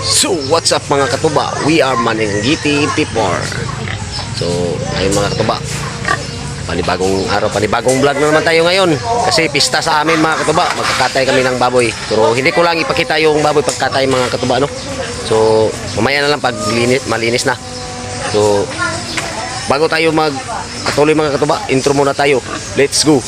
So, what's up, mga katuba? We are Mananggiti People. So, ngayon, mga katuba, panibagong araw, panibagong vlog na naman tayo ngayon. Kasi pista sa amin, mga katuba, magkakatay kami ng baboy. Pero hindi ko lang ipakita yung baboy pagkatay, mga katuba, no? So, mamaya na lang pag malinis na. So, bago tayo mag patuloy, mga katuba, intro muna tayo. Let's go!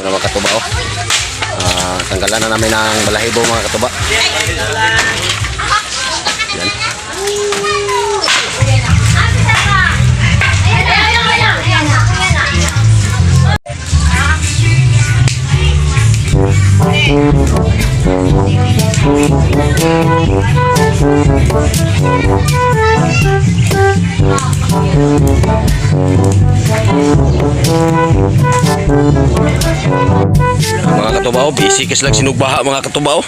Ano, mga katuba, oh. Ah, tanggalan na namin ng balahibo, mga katuba. Yan. Mga katuba, oh, busy kasi lang sinugbaha, mga katuba, oh.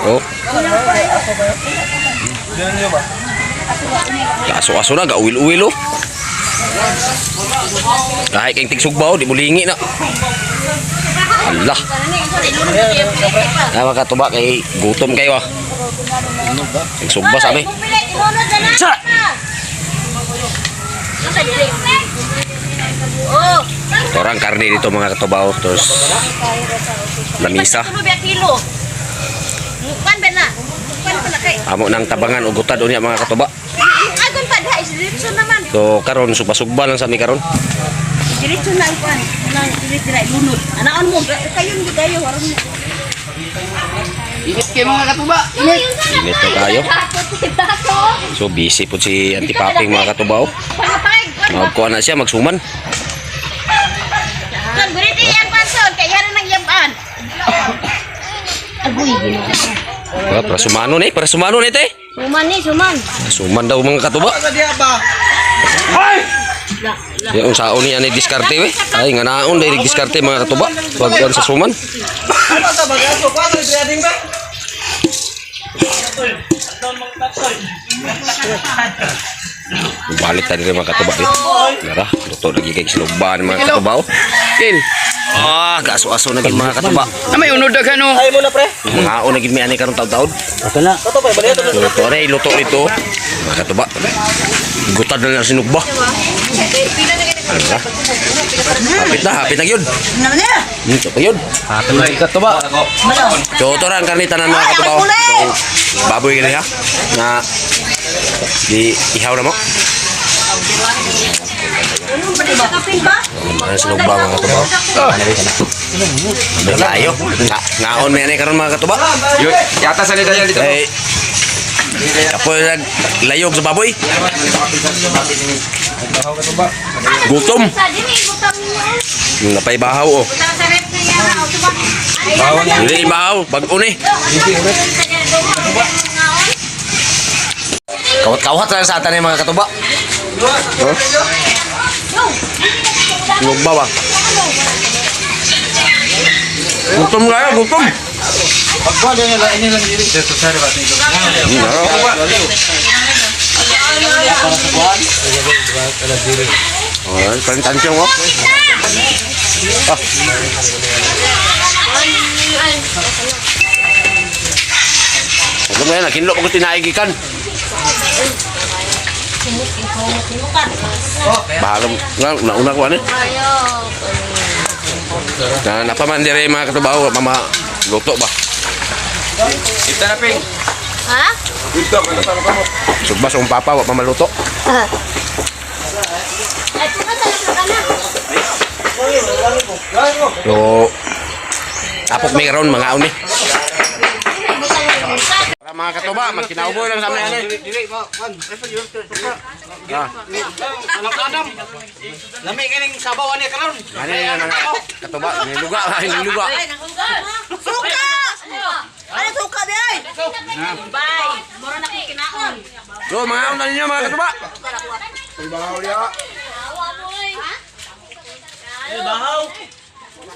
Oh. Kaso-aso na, gauwil-uwil, oh. Kahit kayong tigsugba, oh, di mo lingi na. Allah. Ah, mga katuba, kay gutom kayo, ah. Tigsugba sabi. Sa! Torang karne dito, mga katuba, oh. Tapos lamisa. Amo nang tabangan ugutad unya, mga katuba. Agon pa diha is diretso naman. So karon subasugba lang sa mi karon. Diretso na ang kuan. Nang diretso na lunod. Anaon mo kayon gid kayo aron mo. Init kayo, mga katuba. Init. Init na tayo. So busy po si Auntie Paping, mga katuba, oh. Magkuha na siya, magsuman. Kon guriti yang panson kay yara nang yaban. Agoy. Ah, para sumano ni, para sumano ni te. Suman ni suman. Suman daw, mga katuba. Sa diha ba? Yung saon niya ni diskarte we. Ay nga naon dahil diskarte, mga katuba. Wag sa suman. Ano sa bagaso? Kuha sa trading ba? Balik tayo rin, mga katuba, eh. Nara, luto lagi kay sinugban, mga katuba, oh. Kin. Ah, gaso-aso na gid, mga katuba. Na may unod daghan, oh. Ay mo na, pre. Mga on na gid mi ani karon taud-taud. Kato pa bali to. Luto na, iluto nito. Mga katuba. Gutad na lang sinugba. Ano na? Hapit na yun. Ito pa yun. Hapit katuba. So, ito ang karne tanan, mga katuba, oh. So, baboy gani ha. Na di ihaw na mo. Ano sinugba, mga katuba? Ano tayo? Ngaon may ani karon, mga katuba. Yun, yata sa nila yan dito. Eh, kapoy nag layog sa baboy. Gutom. Sa dili butang ninyo. Napay bahaw, oh. Butang sa ref niya ha. Hindi bahaw, bag-o ni. Kawat-kawat lang sa atan mga katuba. Huh? Lugba ba? Gutom kaya, gutom. Pagkuha niya nila ini lang dili. Dito sa ba dito. Oh, pantansyon, oh. Ah. Alam mo yan, nakinlo ko tinaig ikan. Bahala mo. Nga, nauna ko ano eh. Na napaman dire, mga katubaw, mama luto ba? Ito na, Ping. Ha? Dito, ano sa mo? Sugba sa papa, wa pa maluto. Ay, puka sa na. So, apok may karon mga uni. Para mga katuba, magkinauboy lang sa amin ano. Dili ba? Kan, Ah, Anak Adam. Lami kining sabaw ani karon. ano yan, mga katuba, niluga, niluga. Suka! Ano suka di ay? Bye. Mura na kong kinaon. So, mga una ninyo, mga katuba. Eh bahaw.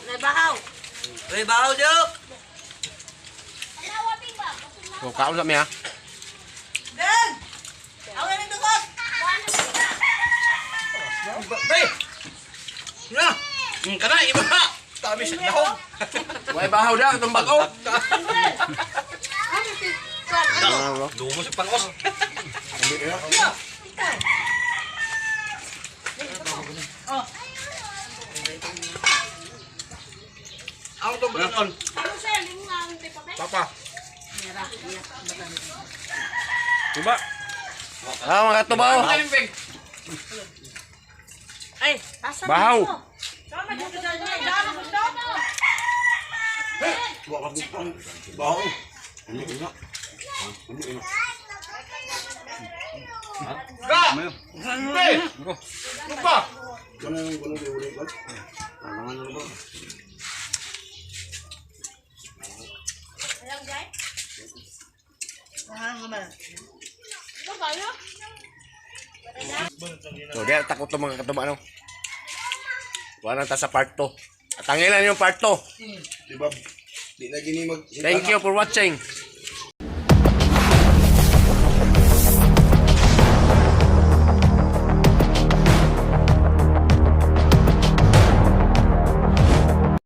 May bahaw. Eh bahaw jok. So, kaon sa mi ha. Dad! Ako na dugot! Pre! Na! Kana iba. Tabi sa dahog. Way bahaw da itong bag-o. Dumo sa pangos. Ang to on. Papa. Tuba. Ah, mga katuba. Oh. Ano ping? Ay, asa Bahaw. Ga! Pre! Lupa! So, di takot to mga katuba no. Wala na ta sa part 2. At ang ilan yung part 2. Di ba? Di na gini mag Thank you for watching.